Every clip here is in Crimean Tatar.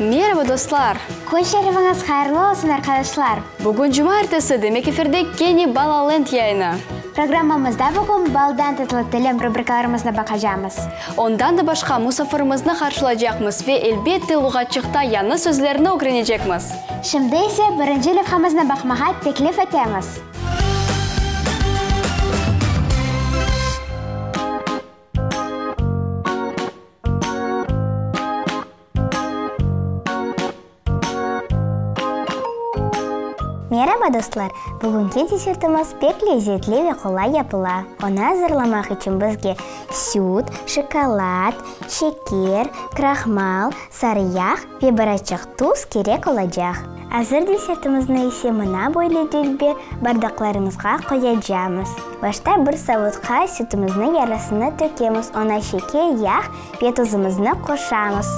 Meraba, dostlar! Kün şerifiñiz hayırlı olsun, arqadaşlar! Bugün cumaertesi, demek efirde kene Balaland yayını. Programmamızda bugün Baldan tatlı tilim rubrikalarımıznı baqacamız. Ondan da başqa musafirimizni qarşılacaqmız ve elbette luğatçıqta yañı sözlerni ögrenecekmiz. Şimdi ise birinci levhamıznı baqmağa teklif etemiz. Meraba, dostlar! Bugünki desertimiz pek lezetli ve qolay yapıla. Onı azırlamaq içün bizge süt, şokolad, şeker, krahmal, sarı yağ ve biraçıq tuz kerek olacaq. Azır desertimizni ise mına böyle dülber bardaqlarımızğa qoyacamız. Başta bir savutqa sütümüzni yarısını tökemiz, oña şeker, yağ ve tuzumıznı qoşamız.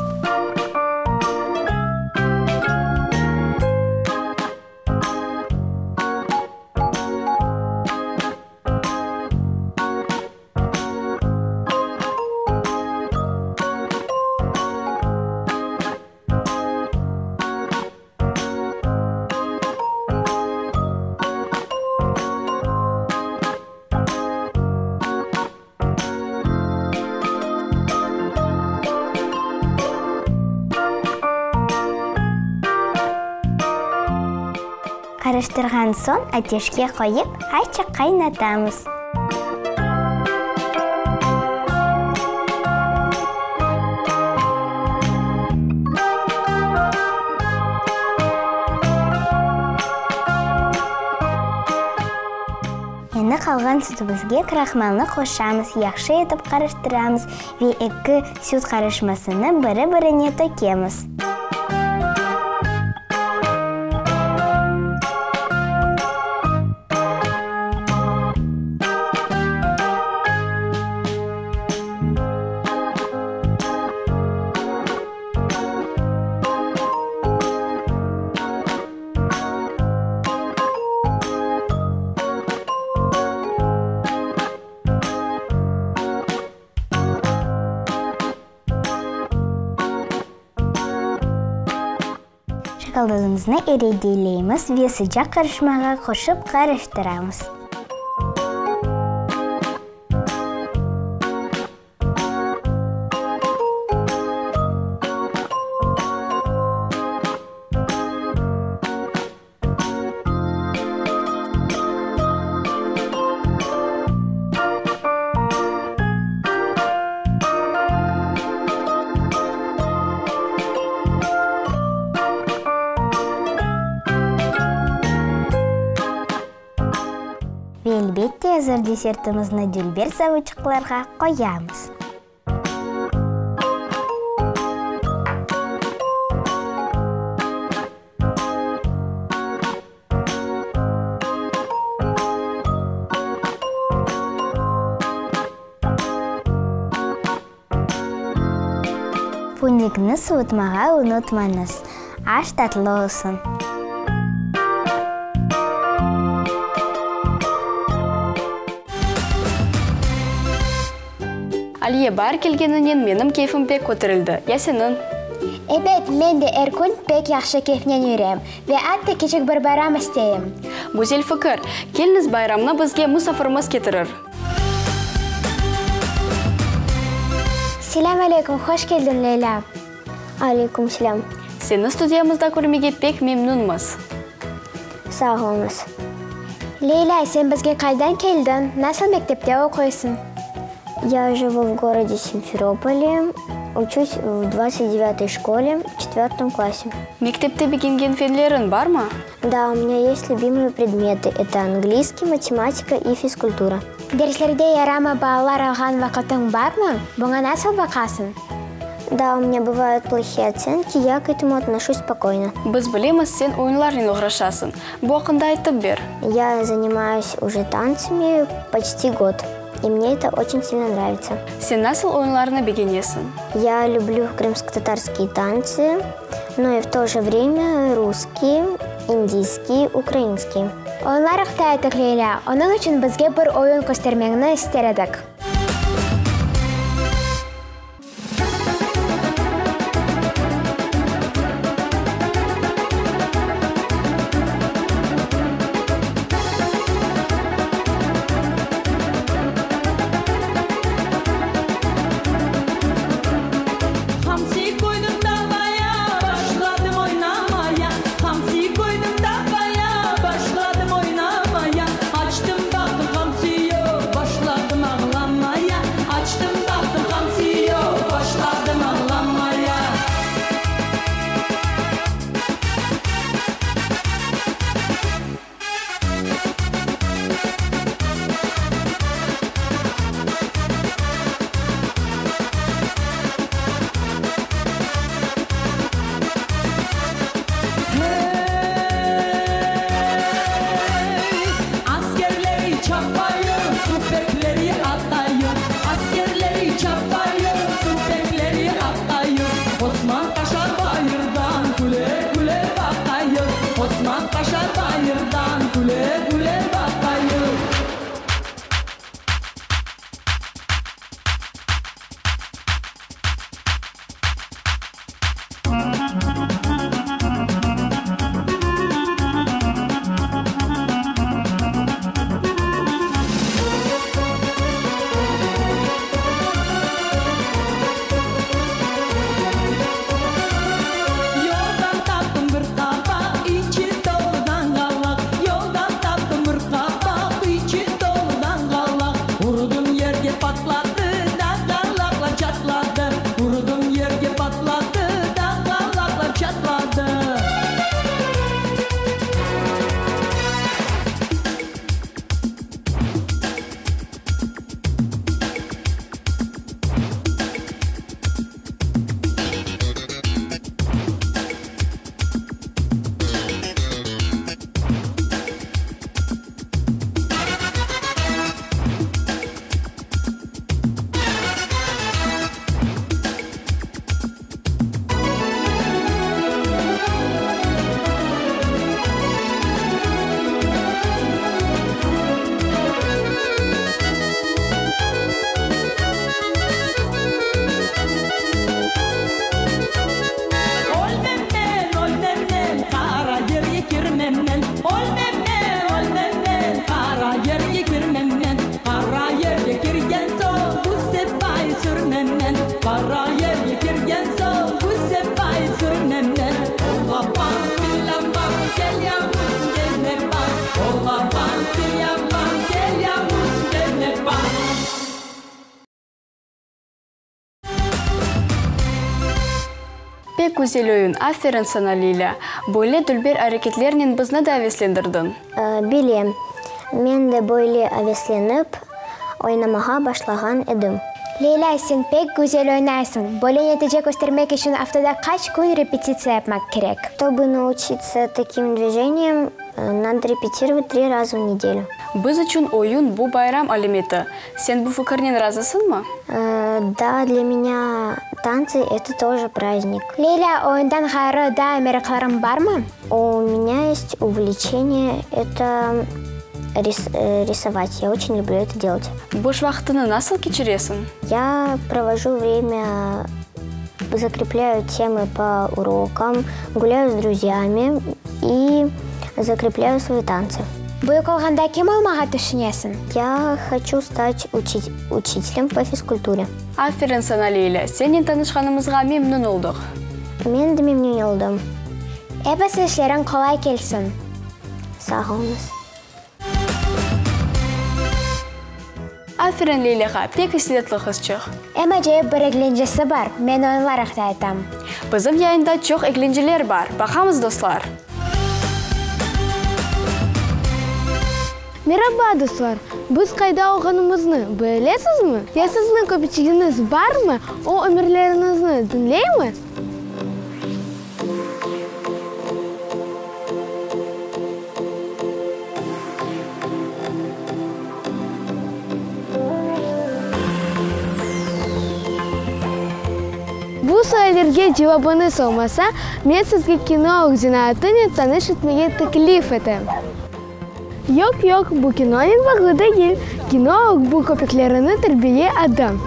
Qarıştırğan soñ ateşke qoyıp, azçıq qaynatamız. Endi qalğan sütümizge krahmalnı qoşamız, yahşı etip qarıştıramız ve eki süt qarışmasını biri-birine tökemiz. Şokoladımıznı eredeleymiz ve sıcaq qarışmağa qoşıp qarıştıramız. Ve elbette azır desertimizni dülber savuçıqlarğa qoyamız. Pudingni suvutmağa unutmañız. Aş tatlı olsun! Aliye, baar kelgeninen menim keyfim pek köterildi. Ya seniñ? Ebet, men de er kün pek yahşı keyfnen yürem ve atta kiçik bir bayram isteyim. Güzel fikir! Keliñiz, bayramnı bizge musafirimiz ketirir. Selâm aleyküm, hoş keldiñ, Leylâ. Aleyküm selâm. Seni studiyamızda körmege pek memnünmiz. Sağ oluñız. Leylâ, sen bizge qaydan keldiñ, nasıl mektepte oquysıñ? Ya живу в городе Simferopole, учусь в двадцать девятой школе, в четвертом классе. Mektepte begengen fenleriñ barmı? Da, u menya есть любимые предметы, это английский, математика и физкультура. Derslerde yaramay baalar alğan vaqıtıñ barmı? Buña nasıl baqasıñ? Da, u menya bıvayut plohiye otsenki, ya k etому отношусь spokoyno. Biz bilemiz, sen oyunlarnen oğraşasıñ. Bu aqqında aytıp ber. Ya занимаюсь уже танцами почти год, и мне это очень сильно нравится. Sen nasıl oyunlarnı begenesiñ? Ya люблю крымскотатарские танцы, но и в то же время русские, индийские, украинские. Oyunlar aqta aytıq, Leylâ. Onıñ içün bizge bir oyun köstermeñni ister edik. Pek güzel oyun, aferin saña, Lilâ! Böyle dülber areketlernen bizni de aveslendirdiñ. Bilem, men de böyle aveslenip oynamağa başlağan edim. Leylâ, sen pek güzel oynaysıñ. Böyle netice köstermek içün aftada qaç kün repetitsiya yapmaq kerek? Ştobu nauçitsa takim dvijeniyam, nado repetirovat tri raza v nedelyu. Biz içün oyun, bu bayram alâmeti. Sen bu fikirnen razısıñmı? Da, dlâ menâ tantsı, eto toje prazdnik. Leylâ, oyundan ğayrı daa meraqlarıñ barmı? U menâ est uvleçeniye, eto risovat, ya oçen lüblü eto delat. Boş vaqtını nasıl keçiresiñ? Ya provoju vremâ, zakreplâyu temı po urokam, gulâyu s druzyami i zakreplâyu svoi tantsı. Büyük olğanda kim olmağa tüşünesiñ? Ya hoçu stat uçitelem po fizkulture. Aferin saña, Leylâ, sennen tanışqanımızğa memnün oldıq. Men de memnün oldım. Episi işleriñ qolay kelsin. Sağ oluñız. Aferin Leylağa, pek istidatlı qızçıq. Em acayip bir eglencesi bar, men oyunlar aqta aytam. Bizim yayında çoq eglenceler bar, baqamız, dostlar! Meraba, dostlar! Biz qayda olğanımıznı bilesizmi? Ya sizniñ köpeçigiñiz barmı? O emirleriñizni diñleymi? Bu suallerge cevabıñız olmasa, men sizge kinolog zenaatınen tanış etmege teklif etem. Yoq, yoq, bu kinonen bağlı degil. Kinolog, bu köpeklerni terbiye adam.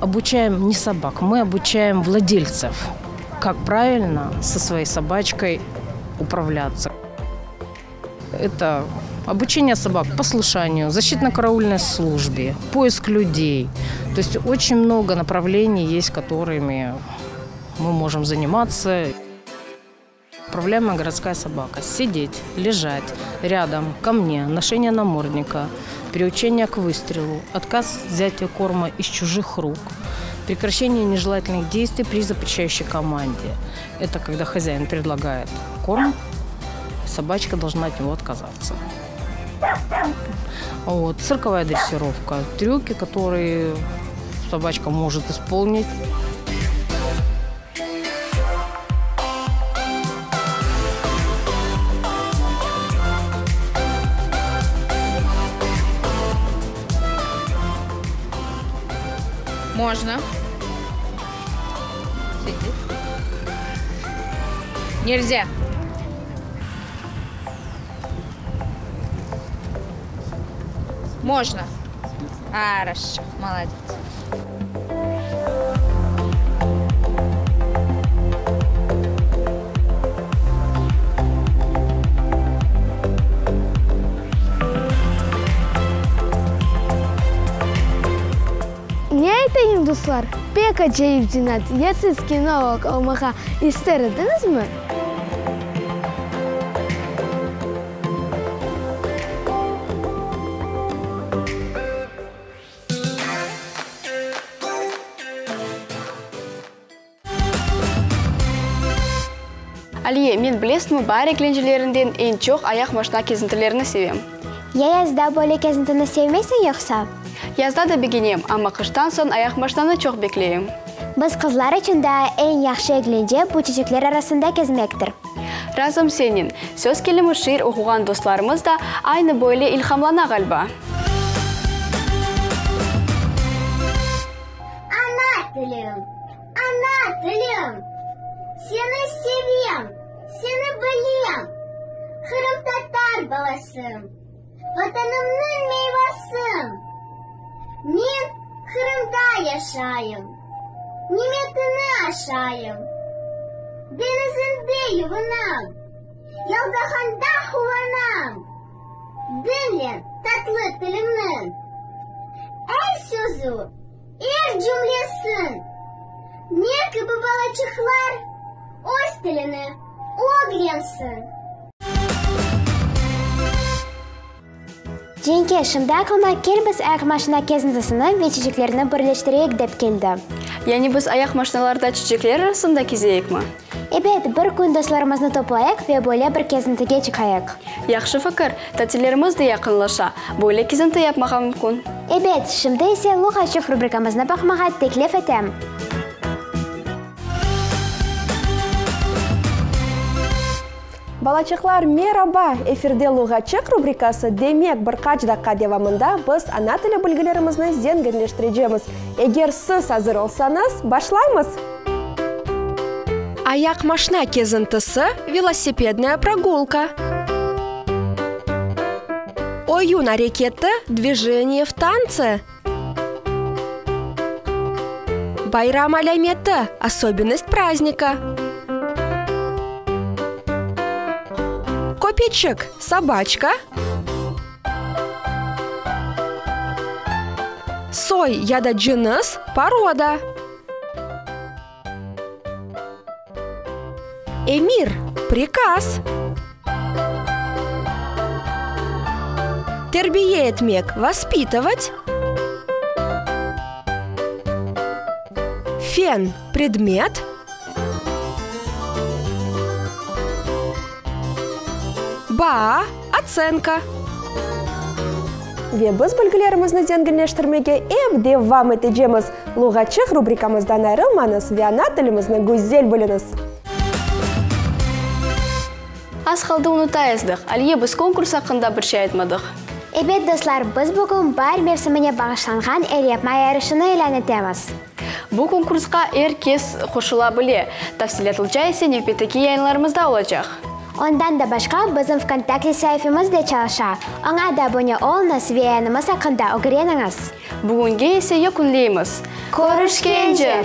Обучаем не собак, мы обучаем владельцев, как правильно со своей собачкой управляться. Это обучение собак послушанию, защитно-караульной службе, поиск людей. То есть очень много направлений есть, которыми мы можем заниматься. Управляемая городская собака. Сидеть, лежать, рядом, ко мне, ношение намордника, приучение к выстрелу, отказ взятия корма из чужих рук, прекращение нежелательных действий при запрещающей команде. Это когда хозяин предлагает корм, собачка должна от него отказаться. Вот. Цирковая дрессировка, трюки, которые собачка может исполнить. Можно. Сидеть. Нельзя. Можно. Хорошо, молодец. Ne aytayım, dostlar, pek acayip zenaat. Ya siz kinolog olmağa ister ediñizmi? Aliye, men, bilesiñmi, baar eglencelerinden eñ çoq ayaq maşna kezintilerini sevem. Ya yazda böyle kezintini sevmeysiñ yoqsa? Yazda da begenem, amma qıştan soñ ayaq maşnanı çoq bekleyim. Biz qızlar içün daa eñ yahşı eglence bu çiçekler arasında kezmektir. Razım senen. Söz kelimi şiir oquğan dostlarımız da aynı böyle ilhamlana ğaliba. Ana tilim, ana tilim, Seni sevem, seni bilem. Qırımtatar balasım, Vatanımnıñ meyvasım. Men Qırımda yaşayım, Nimetini aşayım. Deñizinde yuvunam, Yaldağanda quvanam. Diñle tatlı tilimniñ Er sözü, er cümlesin. Men kibi balaçıqlar Öz tilini ögrensin. Cenke, şimdi aqlıma kel biz ayaqmaşina kezintisini ve çiçeklerni birleştireyik dep keldi. Yani biz ayaqmaşinalarda çiçekler arasında kezeyikmi? Ebet, bir kün dostlarımıznı toplayıq ve böyle bir kezintige çıqayıq. Yahşı fikir, tatillerimiz de yaqınlaşa, böyle kezinti yapmağa mümkün. Ebet, şimdi ise Luğatçıq rubrikamıznı baqmağa teklif etem. Balaçıqlar, meraba! Efirde Luğatçıq rubrikası, demek, bir qaç daqqa devamında biz ana tili bilgilerimizni zenginleştirecemiz. Eger siz azır olsañız, başlaymız! Ayaqmaşna kezintisi, velosipednaya progulka. Oyun areketi, dvijeniye v tantse. Bayram alâmeti, osobennost prazdnika. Köpeçik, sobaçka. Soy ya da cınıs, poroda. Emir, prikaz. Terbiye etmek, vospitıvat. Fen, predmet. Baa, otsenka. Ve biz bilgilerimizni zenginleştirmege ep devam etecemiz. Luğatçıq rubrikamızdan ayrılmañız ve ana tilimizni güzel biliñiz! Az qaldı unuta ezdıq. Aliye, biz konkurs aqqında bir şey aytmadıq. Ebet, dostlar, biz bugün baar mevsimine bağışlanğan elyapma yarışını ilân etemiz. Bu konkursqa er kes qoşula bile. Tafsilâtlıca ise nevbetteki yayınlarımızda olacaq. Ondan da başqa, bizim VKontakte saifemiz de çalışa. Oña da abone oluñız ve yayınımız aqqında ögreniñiz. Bugünge ise yekünleymiz. Körüşkence!